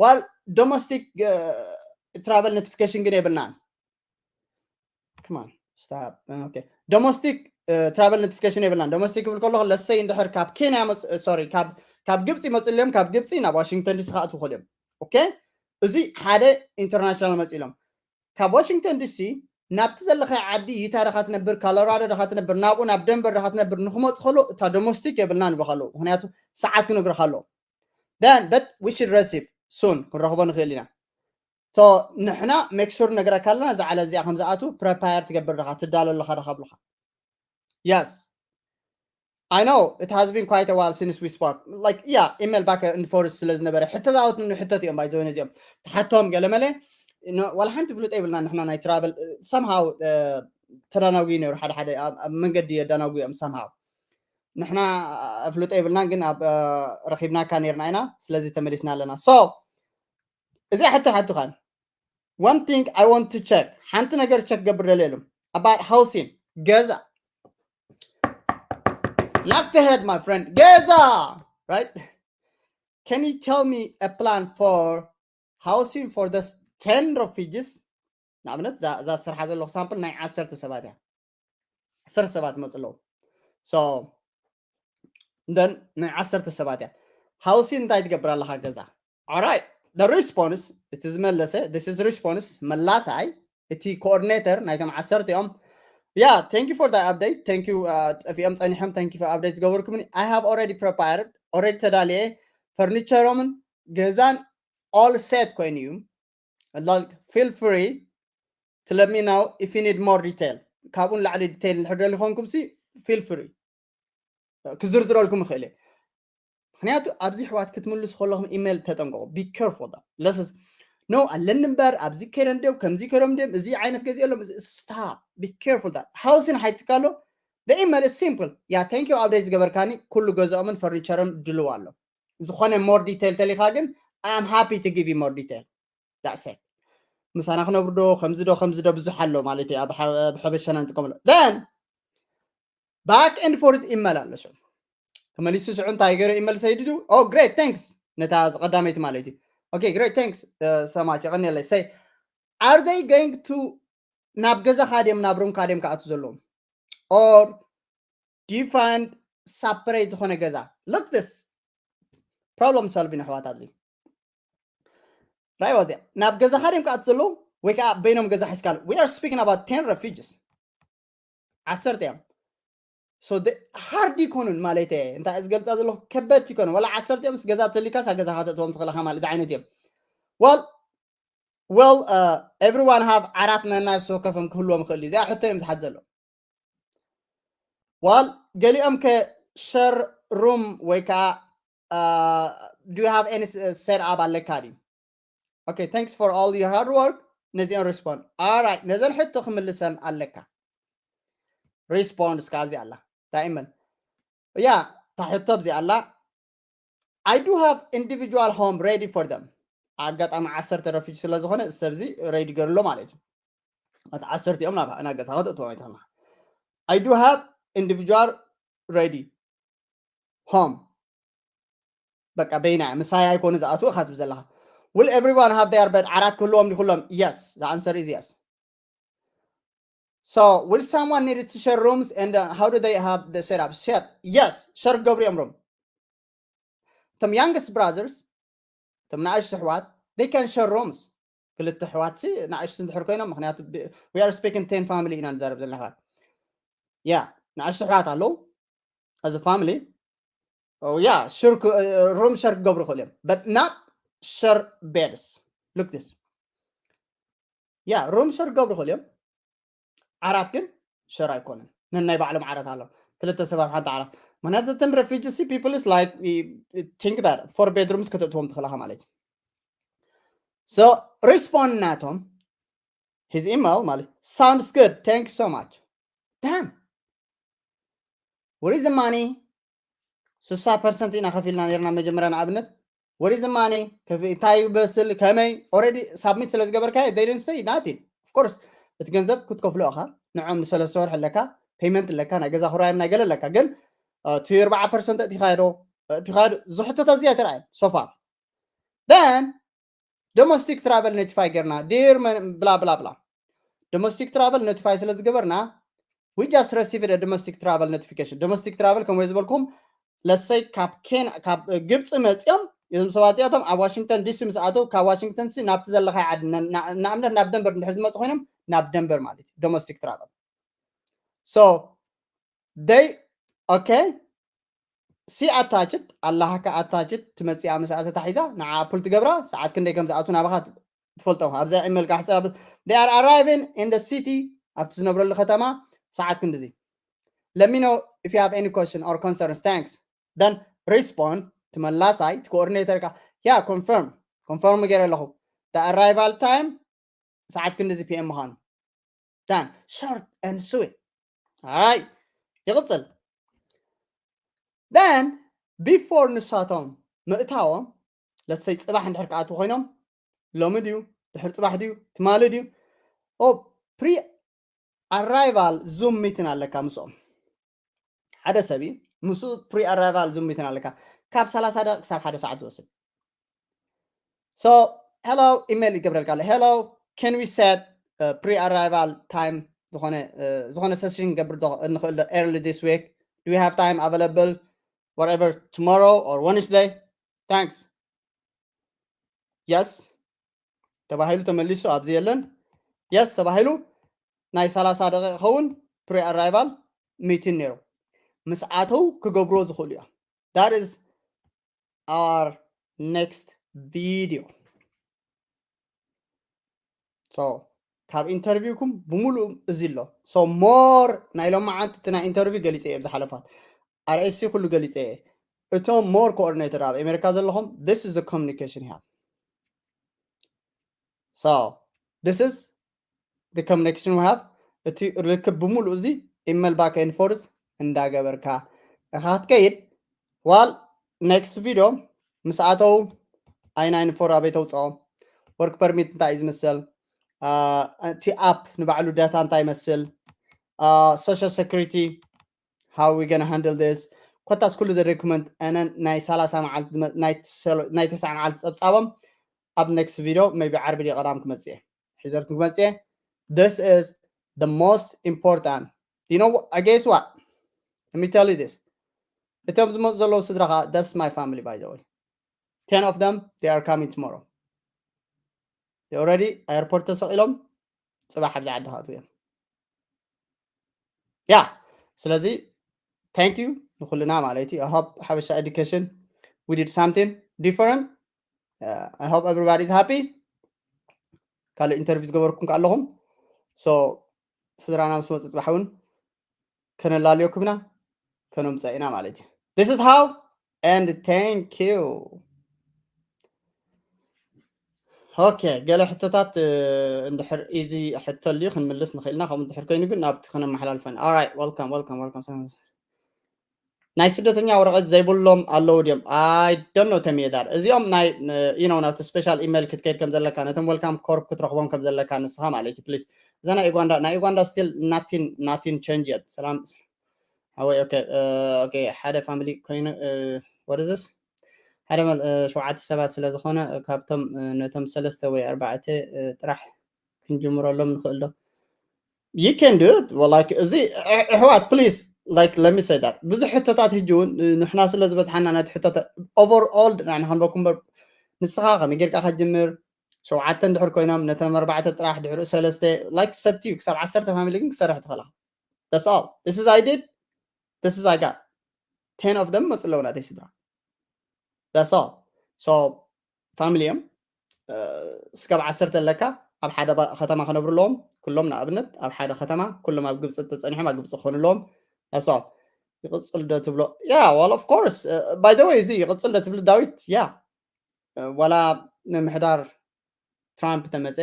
while domestic travel notification ግን የብልናን come on stop okay domestic travel notification የብልናን domestic ክብል ከለኹ ለሰይ እንድሕር ካብ ኬንያ sorry ካብ ግብፂ መፅልዮም ካብ ግብፂ ናብ ዋሽንግተን ዲሲ ክኣትዉ ክእሉ እዮም okay እዚ ሓደ ኢንተርናሽናል መፂሎም ካብ ዋሽንግተን ዲሲ ናብቲ ዘለኻዮ ዓዲ ዩታ ዲኻ ትነብር ኮሎራዶ ዲኻ ትነብር ናብኡ ናብ ደንቨር ዲኻ ትነብር ንክመፁ ከሎ እታ ዶሞስቲክ የብልና ንብሎ ከለዉ ምክንያቱ ሰዓት ክነግረካ ኣለዎ then but we should receive soon ክንረኽቦ ንኽእል ኢና so ንሕና make sure ነገረካ ኣለና እዛ ዓለ እዚኣ ከም ዝኣትዉ ፕረፓየር ትገብር ዲኻ ትዳሎ ኣለኻ ዲኻ ብልኻ yes I know it has been quite a while since we spoke. Like, yeah, email back and forth ስለ ዝነበረ ሕቶታት ንሕተት እዮም ባይዘወይ ነዚኦም። ተሓቶም ገለመለ ዋላ ሓንቲ ፍሉጥ የብልና ንሕና ናይ travel somehow ተዳናጉ ነሩ ሓደ ሓደ ኣብ መንገዲ የዳናጉ እዮም somehow። ንሕና ፍሉጥ የብልና ግን ኣብ ረኺብናካ ነርና ኢና። ስለዚ ተመሊስና ኣለና። So እዚኣ ሕቶ ሓትኻን one thing I want to check ሓንቲ ነገር check ገብር ደልየ ኢሎም about housing ገዛ knock the head my friend ገዛ right? Can you tell me a plan for housing for the ten refugees? ንኣብነት እዛ ስርሓ ዘለኹ ሳምፕል ናይ ዓሰርተ ሰባት እያ። ዓሰርተ ሰባት ይመፁ ኣለዉ። So then ናይ ዓሰርተ ሰባት እያ። Housing እንታይ ትገብር ኣለኻ ገዛ? Alright, the response እቲ ዝመለሰ this is response መላሳይ እቲ coordinator ናይቶም ዓሰርተ እዮም። Yeah, thank you for the update. Thank you ጠፊኦም ጸኒሖም thank you for update ዝገበርኩምኒ። I have already prepared, already ተዳልየ ፈርኒቸሮምን ገዛን all set ኮይኑ እዩ። Feel free to let me know if you need more detail. ካብኡ ንላዕሊ detail እንድሕር ደሊ ኾንኩም ሲ feel free ክዝርዝረልኩም ይኽእል እየ። ምክንያቱ ኣብዚ ኣሕዋት ክትምልሱ ከለኹም ኢሜል ተጠንቀቑ። Be careful that ለስስ no ኣለኒ እምበር ኣብዚ ከይዶም ድዮም ከምዚ ከይዶም ድዮም እዚ ዓይነት ገዚኦ ኣሎም stop be careful that housing ሓይትካ ኣሎ። The email is simple. Yeah, thank you update ዝገበርካኒ ኩሉ ገዛኦምን ፈርኒቸሮም ድልው ኣሎ። ዝኾነ more detail ተሊኻ ግን I am happy to give you more detail. That's it. ምሳና ክነብሩ ዶ ከምዚ ዶ ከምዚ ዶ ብዙሕ ኣሎ ማለት እዩ። ኣብ ሓበሸና ንጥቀመሉ then back and forth ይመላለሱ። ተመሊሱ ሽዑ እንታይ ገይሩ ኢመል ሰይድዱ? Oh great thanks ነታ ዝቀዳመይቲ ማለት እዩ። Okay, great thanks so much. የቐንየለይ። Say, are they going to ናብ ገዛኻ ድዮም ናብ ሩምካ ድዮም ክኣቱ ዘለዎም? Or do you find separate ዝኾነ ገዛ? Look this problem solving ኣሕዋት ኣብዚ ራይዋ እዚኣ ናብ ገዛኻ ድዮም ክኣቱ ዘለዉ ወይ ከዓ በይኖም ገዛ ሒዝካ ኣለዉ? We are speaking about ten refugees. ዓሰርተ እዮም። So hard ይኮኑን ማለት እየ እንታይ ዝገልፃ ዘለኹ ከበድቲ ይኮኑ ወላ ዓሰርተ እዮም ገዛ ተሊካስ ገዛኻ ተእትዎም ትኽእለኻ ማለት ዓይነት እዮም። Well well everyone have ዓራት ነናይ ወከፎም ክህልዎም ይኽእል እዩ። እዚኣ ሕቶ እዮም ዝሓት ዘሎ። Well ገሊኦም ከ share room ወይ ከዓ do you have any set up ኣለካ ድዩ? Okay, thanks for all your hard work. ነዚኦም respond. Alright, ነዘን ሕቶ ክምልሰን ኣለካ። Respond እስካ ኣብዚ ኣላ ዳይመን ያ ታሕቶ ኣብዚ ኣላ። I do have individual home ready for them. ኣጋጣሚ ዓሰርተ ረፊጅ ስለ ዝኾነ ሰብዚ ready ገርሎ ማለት እዩ። ኣቲ ዓሰርተ እዮም ናብ ገዛ ከተእትዎም ኣይተኽና። I do have individual ready home. በቃ በይና ምሳይ ኣይኮኑ ዝኣትዉ ኢኻ ትብል ዘለኻ። Will everyone have their bed? ዓራት ክህልዎም ድዩ ኩሎም? Yes. The answer is yes. So will someone needed to share rooms and uh, how do they have the setup? Share. Yes. Share ክገብሩ እዮም room. እቶም youngest brothers እቶም ንኣሽቱ ኣሕዋት they can share rooms። ክልተ ኣሕዋት ሲ ንኣሽቱ እንድሕር ኮይኖም ምክንያቱ we are speaking ten family ኢና ንዛረብ ዘለና ኣሕዋት። ያ ንኣሽቱ ኣሕዋት ኣለዉ as a family ያ room share ክገብሩ ይኽእሉ እዮም but not share beds. Look this. ያ room share ክገብሩ ይኽእሉ እዮም። ዓራት ግን share ኣይኮነን። ነናይ ባዕሎም ዓራት ኣለዎም። ክልተ ሰብ ኣብ ሓንቲ ዓራት። ምክንያቱ እቶም refugees people is like think that four bedrooms ከተእትዎም ትኽእላኻ ማለት እዩ። So respond ናቶም his email ማለት sounds good, thank you so much. Damn. Where is the money? ስሳ ፐርሰንት ኢና ከፊልና ነርና መጀመርያ ንኣብነት ወሪዝ ማኒ እንታይ ይመስል ከመይ already submit ስለ ዝገበርካዮ they didn't say nothing. Of course እቲ ገንዘብ ክትከፍሎ ኢኻ ንዖም ንሰለስተ ወርሒ ኣለካ payment ኣለካ ናይ ገዛ ክራዮም ናይ ገለ ኣለካ ግን እቲ ኣርባዓ ፐርሰንት እቲኻዮ ዶ እቲኻዮ ዝሕተት ኣዝያ ኣይተረኣየን so far. Then domestic travel notify ገርና dear ብላ ብላ ብላ domestic travel notify ስለ ዝገበርና we just received a domestic travel notification. Domestic travel ከም ዝበልኩም ለሰይ ካብ ኬን ካብ ግብፂ መፂኦም እዞም ሰባት እዚኣቶም ኣብ ዋሽንግተን ዲሲ ምስ ኣተው ካብ ዋሽንግተን ሲ ናብቲ ዘለካ ዓዲ ንኣብነት ናብ ደንበር እንድሕር ዝመፁ ኮይኖም ናብ ደንበር ማለት እዩ domestic travel. So they okay see attached ኣላሃካ attached ትመፅኣ ምስኣ ተታሒዛ ንዓ pull ትገብራ ሰዓት ክንደይ ከም ዝኣቱ ናባኻ ትፈልጦ ኣብዛ email ካ ሕፅራ they are arriving in the city ኣብቲ ዝነብረሉ ከተማ ሰዓት ክንድዚ let me know if you have any question or concerns, thanks. Then respond to መላሳይ to coordinator ካ yeah confirm confirm ገይረ ኣለኹ the arrival time ሰዓት ክንድዚ ፒ ኤም ምዃኑ done short and sweet. Alright, ይቕጽል። Then before ንሳቶም ምእታዎም ለሰይ ጽባሕ እንድሕር ክኣትዉ ኮይኖም ሎሚ ድዩ ድሕር ጽባሕ ድዩ ትማሊ ድዩ ኦ pre arrival Zoom meeting ኣለካ ምስኦም ሓደ ሰብ እዩ ምስ pre arrival Zoom meeting ኣለካ ካብ ሰላሳ ደቂቕ ክሳብ ሓደ ሰዓት ዝወስድ so hello ኢሜል ይገብረልካ ኣሎ hello can we set pre arrival time ዝኾነ ዝኾነ session ገብር እንኽእል early this week do we have time available whatever tomorrow or Wednesday thanks yes ተባሂሉ ተመሊሱ ኣብዚ የለን yes ተባሂሉ ናይ ሰላሳ ደቂቕ ኸውን pre arrival meeting ነይሩ ምስ ኣተው ክገብርዎ ዝኽእሉ እዮም that is our next video so ካብ interview ኩም ብምሉእ እዚ ኣሎ so more ናይ ሎማዓንቲ እቲ ናይ interview ገሊፀ እየ ብዝሓለፋት R S C ኩሉ ገሊፀ እየ እቶም more coordinator ኣብ ኣሜሪካ ዘለኹም this is the communication you have so this is the communication we have እቲ ርክብ ብምሉእ እዚ ኢመል back and forth እንዳገበርካ እኻ ክትከይድ while next video ምስ ኣተው I ninety-four ኣበይ ተውፅኦ work permit እንታይ እዩ ዝምሰል እቲ app ንባዕሉ data እንታይ ይመስል social security how we gonna handle this ኮታስ ኩሉ ዘ document and then ናይ ሰላሳ መዓልቲ ናይ ተስዓ መዓልቲ ፀብፃቦም ኣብ next video maybe ዓርቢ ድየ ቀዳም ክመፅእ እየ ሒዘልኩም ክመፅእ እየ this is the most important you know I guess what let me tell you this እቶም ዝመፁ ዘለዉ ስድራ ከዓ that's my family by the way ten of them they are coming tomorrow they already airport ተሰቂሎም ፅባሕ ኣብዚ ዓዲ ክኣትዉ እዮም yeah ስለዚ thank you ንኩልና ማለት እዩ I hope ሓበሻ education we did something different uh, I hope everybody is happy ካልእ interview ዝገበርኩም ከኣለኹም so ስድራና ምስ መፁ ፅባሕ እውን ከነላልዮኩም ኢና ከነምፀ ኢና ማለት እዩ this is how and thank you okay ገለ ሕቶታት እንድሕር ኢዚ ሕቶ ልዩ ክንምልስ ንኽእልና ከምኡ እንድሕር ኮይኑ ግን ናብቲ ክነመሓላልፈን alright welcome welcome welcome ናይ ስደተኛ ወረቐት ዘይብሎም ኣለዉ ድዮም I don't know ተሚየ that እዚኦም ናይ you know ናብቲ special email ክትከይድ ከም ዘለካ ነቶም welcome corp ክትረኽቦም ከም ዘለካ ንስኻ ማለት እዩ please እዛ ናይ ኡጋንዳ ናይ ኡጋንዳ still nothing nothing change yet ሰላም ሓወይ okay okay ሓደ family ኮይኑ what is this ሓደ ሸውዓተ ሰባት ስለ ዝኾነ ካብቶም ነቶም ሰለስተ ወይ ኣርባዕተ ጥራሕ ክንጅምረሎም ንኽእል ዶ you can do it well like እዚ ኣሕዋት please like let me say that ብዙሕ ሕቶታት ሕጂ እውን ንሕና ስለ ዝበዝሓና ነቲ ሕቶታት overall ንሕና ክንበኩም በር ንስኻ ከመይ ጌርካ ከጅምር ሸውዓተ እንድሕር ኮይኖም ነተን ኣርባዕተ ጥራሕ ድሕሪኡ ሰለስተ like ሰብቲ እዩ ክሳብ ዓሰርተ family ግን ክሰርሕ ትኽእላ that's all this is I did this is I got ten of them መፅእ ኣለዉ ናተይ ስድራ that's all so family እዮም ስጋብ ዓሰርተ ኣለካ ኣብ ሓደ ከተማ ክነብሩ ኣለዎም ኩሎም ንኣብነት ኣብ ሓደ ከተማ ኩሎም ኣብ ግብፂ ተፀኒሖም ኣብ ግብፂ ክኾኑ ኣለዎም that's all ይቕፅል ዶ ትብሎ yeah well of course by the way እዚ ይቕፅል ዶ ትብል ዳዊት yeah ዋላ ምምሕዳር ትራምፕ ተመፀ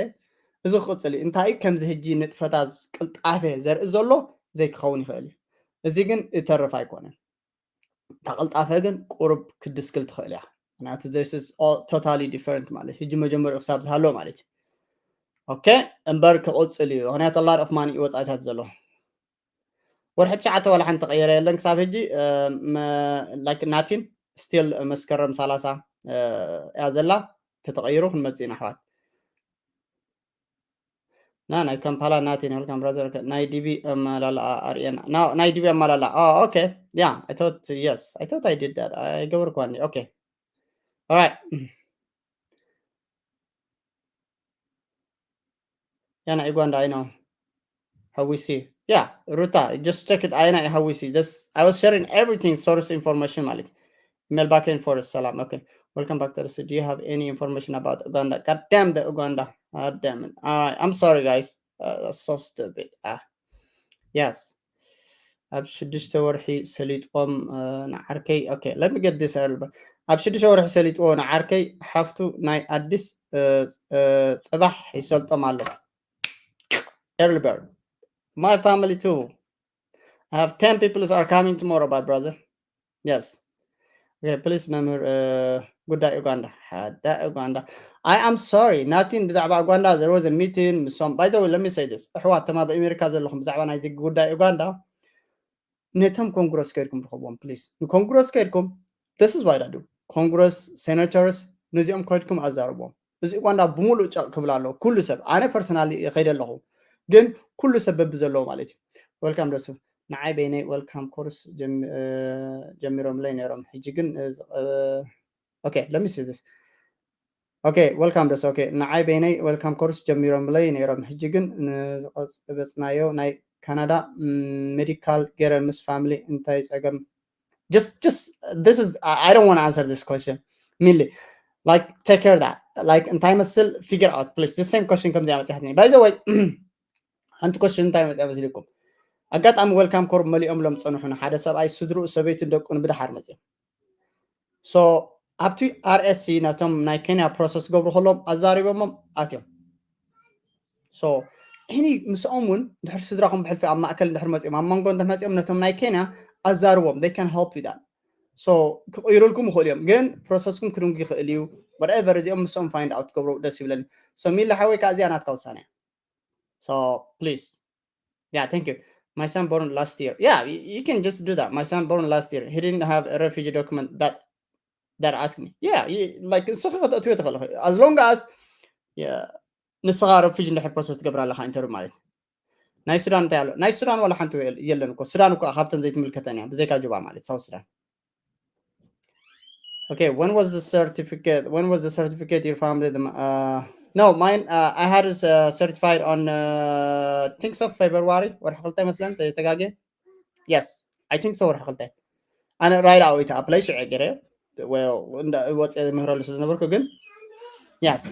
እዚ ክቕፅል እዩ እንታይ ከምዚ ሕጂ ንጥፈታት ቅልጣፈ ዘርኢ ዘሎ ዘይክኸውን ይኽእል እዩ እዚ ግን እተርፍ ኣይኮነን ተቕልጣፈ ግን ቁሩብ ክድስክል ትኽእል እያ ምክንያቱ this is totally different ማለት ሕጂ መጀመሪኡ ክሳብ ዝሃለዎ ማለት እዩ okay እምበር ክቕፅል እዩ ምክንያቱ lot of money ወፃኢታት ዘሎ ወርሒ ትሽዓተ ዋላ ሓንቲ ተቐየረ የለን ክሳብ ሕጂ like ናቲን still መስከረም ሰላሳ እያ ዘላ ተተቐይሩ ክንመፅእ ኢና ኣሕዋት ና ናይ ካምፓላ ናቲ ናይ ወልካም ብራዘር ናይ ዲቢ ኣማላላ ኣርእየና ናይ ዲቢ ኣማላላ okay yeah I thought yes I thought I did that ኣይገበርኳኒ okay alright yeah ናይ ኡጋንዳ I know how we see yeah Ruta just check it I know how we see this I was sharing everything source information ማለት email back and forth ሰላም okay welcome back to the do you have any information about Uganda god damn the Uganda god damn it all right I'm sorry guys uh, that's so stupid ah yes ኣብ ሽዱሽተ ወርሒ ሰሊጥዎም ንዓርከይ okay let me get this early ኣብ ሽዱሽተ ወርሒ ሰሊጥዎ ንዓርከይ ሓፍቱ ናይ ኣዲስ ጽባሕ ይሰልጦም ኣሎ early bird my family too I have ten people are coming tomorrow my brother yes okay please መምህር ጉዳይ ኡጋንዳ ሓደ ኡጋንዳ I am sorry nothing ብዛዕባ ኡጋንዳ there was a meeting ምሶም by the way let me say this ኣሕዋት ተማ ብኣሜሪካ ዘለኹም ብዛዕባ ናይዚ ጉዳይ ኡጋንዳ ነቶም ኮንግረስ ከድኩም ትኸብዎም please ንኮንግረስ ከድኩም this is what I do ኮንግረስ ሴናተርስ ነዚኦም ከድኩም ኣዛርቦም እዚ ኡጋንዳ ብምሉእ ጨቕ ክብል ኣለዎ ኩሉ ሰብ ኣነ personally ከይደ ኣለኹ ግን ኩሉ ሰብ በቢ ዘለዎ ማለት እዩ welcome ደሱ ንዓይ በይነይ welcome course ጀሚሮምለይ ነይሮም ሕጂ ግን okay let me see this okay welcome ደሱ okay ንዓይ በይነይ welcome course ጀሚሮምለይ ነይሮም ሕጂ ግን ንዝቀበፅናዮ ናይ ካናዳ ሜዲካል ገይረ ምስ family እንታይ ፀገም just just this is I don't want to answer this question mainly like take care of that like እንታይ መስል figure out please the same question ከምዚኣ መፅሓትኒ by the way ሓንቲ question እንታይ መፅኣ መስልኩም ኣጋጣሚ welcome course መሊኦም ሎም ፀንሑና ሓደ ሰብኣይ ስድርኡ ሰበይትን ደቁን ብድሓር መፅኦም so ኣብቲ RSC ነቶም ናይ ኬንያ process ገብሩ ከሎም ኣዛሪቦሞም ኣትዮም so any ምስኦም እውን ድሕር ስድራኹም ብሕልፊ ኣብ ማእከል ድሕር መፅኦም ኣብ መንጎ እንድሕር መፅኦም ነቶም ናይ ኬንያ ኣዛርቦም they can help you that so ክቕይሩልኩም ይኽእሉ እዮም ግን processኩም ክድንጉ ይኽእል እዩ whatever እዚኦም ምስኦም find out ትገብሩ ደስ ይብለኒ so ሚሊ ሓወይ ከዓ እዚኣ ናትካ ውሳነ so please yeah thank you my son born last year yeah you can just do that my son born last year he didn't have a refugee document that that asked me yeah like ንስኻ ከተእትዮ ትኽእል as long as ንስኻ refugee እንድሕር process ትገብር ኣለኻ interview ማለት ናይ ሱዳን እንታይ ኣሎ ናይ ሱዳን ዋላ ሓንቲ የለን እኮ ሱዳን እኮ ካብተን ዘይትምልከተን እያ ብዘይካ ጁባ ማለት ሳውት ሱዳን okay when was the certificate when was the certificate your family the, uh, no mine uh, I had it uh, certified on uh, think so February ወርሒ ክልተ መስለን ተጋጌ yes I think so ወርሒ ክልተ ኣነ right away to apply ሽዑ ገይረ ወፅአ ምህረሉ ስለ ዝነበርኩ ግን yes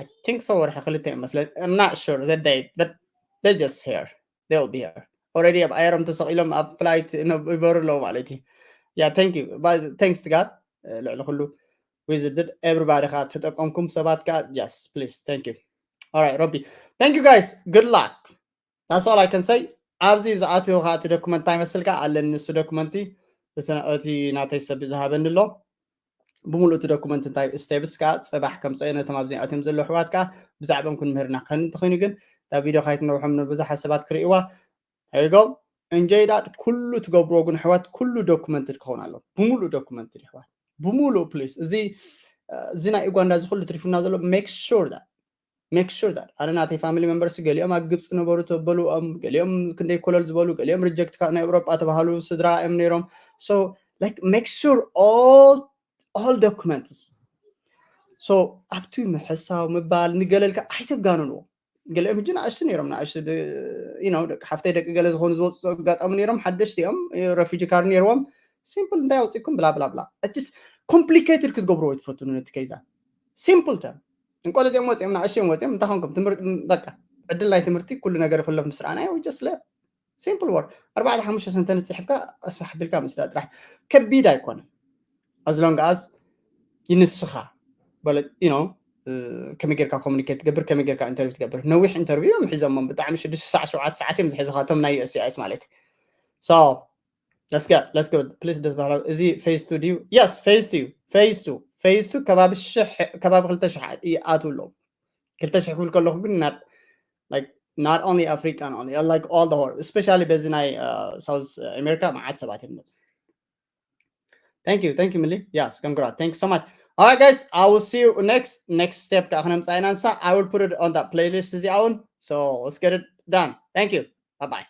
I think so ወርሒ ክልተ መስለን I'm not sure the date but they just here they will be here already ኣብ ኣየሮም ተሰቂሎም ኣብ flight ይበሩ ኣለዉ ማለት እዩ yeah thank you thanks to God ልዕሊ ኩሉ we did everybody ከዓ ተጠቀምኩም ሰባት ከዓ yes please thank you all right Robby thank you guys good luck that's all I can say ኣብዚ ዝኣትዮ ከዓ እቲ document እንታይ መስል ከዓ ኣለኒ ንሱ document እቲ ናተይ ሰብ ዝሃበኒ ኣሎ ብምሉእ እቲ document እንታይ steps ከዓ ፅባሕ ከምፀዮ ነቶም ኣብዚ ኣትዮም ዘለዉ ኣሕዋት ከዓ ብዛዕባኦም ክንምህርና ከን እንተኮይኑ ግን እታ video ካይትነውሖም ንብዙሓት ሰባት ክርእይዋ ኣይጎ እንጀይዳድ ኩሉ ትገብርዎ ግን ኣሕዋት ኩሉ documented ክኸውን ኣሎ ብምሉእ documented ኣሕዋት ብምሉእ please እዚ እዚ ናይ ኡጋንዳ እዚ ኩሉ ትሪፉና ዘሎ make sure that make sure that ኣነ ናተይ family members ገሊኦም ኣብ ግብፂ ነበሩ ተበሉኦም ገሊኦም ክንደይ ኮለል ዝበሉ ገሊኦም reject ካብ ናይ ኤውሮጳ ተባሃሉ ስድራ እዮም ነይሮም so like make sure all all documents so ኣብቲ ምሕሳው ምባል ንገለልካ ኣይተጋንንዎ ገሊኦም ሕጂ ንኣሽቱ ነይሮም ንኣሽቱ ደቂ ሓፍተይ ደቂ ገለ ዝኾኑ ዝወፁ ኣጋጣሚ ነይሮም ሓደሽቲ እዮም refugee card ነይርዎም simple እንታይ ኣውፅእኩም ብላ ብላ ብላ just complicated ክትገብርዎ ይትፈትኑ ነቲ case ዛት simple term እንቆሎ እዚኦም ወፂኦም ንኣሽዮም ወፂኦም እንታይ ኮንኩም ትምህርቲ በቃ ዕድል ናይ ትምህርቲ ኩሉ ነገር ይክለፍ ምስ ረኣናዮ just left simple word ኣርባዕተ ሓሙሽተ sentence ፅሒፍካ ኣስፋሕ ኣቢልካ ምስዳ ጥራሕ ከቢድ ኣይኮነን as long as ይንስኻ በለ you know ከመይ ጌርካ communicate ትገብር ከመይ ጌርካ interview ትገብር ነዊሕ interview እዮም ሒዞሞም ብጣዕሚ ሽዱሽተ ሰዓት ሸውዓተ ሰዓት እዮም ዝሕዙኻ እቶም ናይ USCIS ማለት so let's go let's go please ደስ ባህላዊ እዚ phase two ድዩ yes phase two phase two phase two ከባቢ ሽሕ ከባቢ ክልተ ሽሕ ይኣትዉ ኣለዉ ክልተ ሽሕ ክብል ከለኹ ግን not like not only Africa not only like all the whole especially በዚ ናይ South America መዓት ሰባት እዮም መፁ Thank you, thank you, Millie. Yes, congrats. Thank you so much. All right, guys, I will see you next next step. I will put it on that playlist. So let's get it done. Thank you. Bye bye.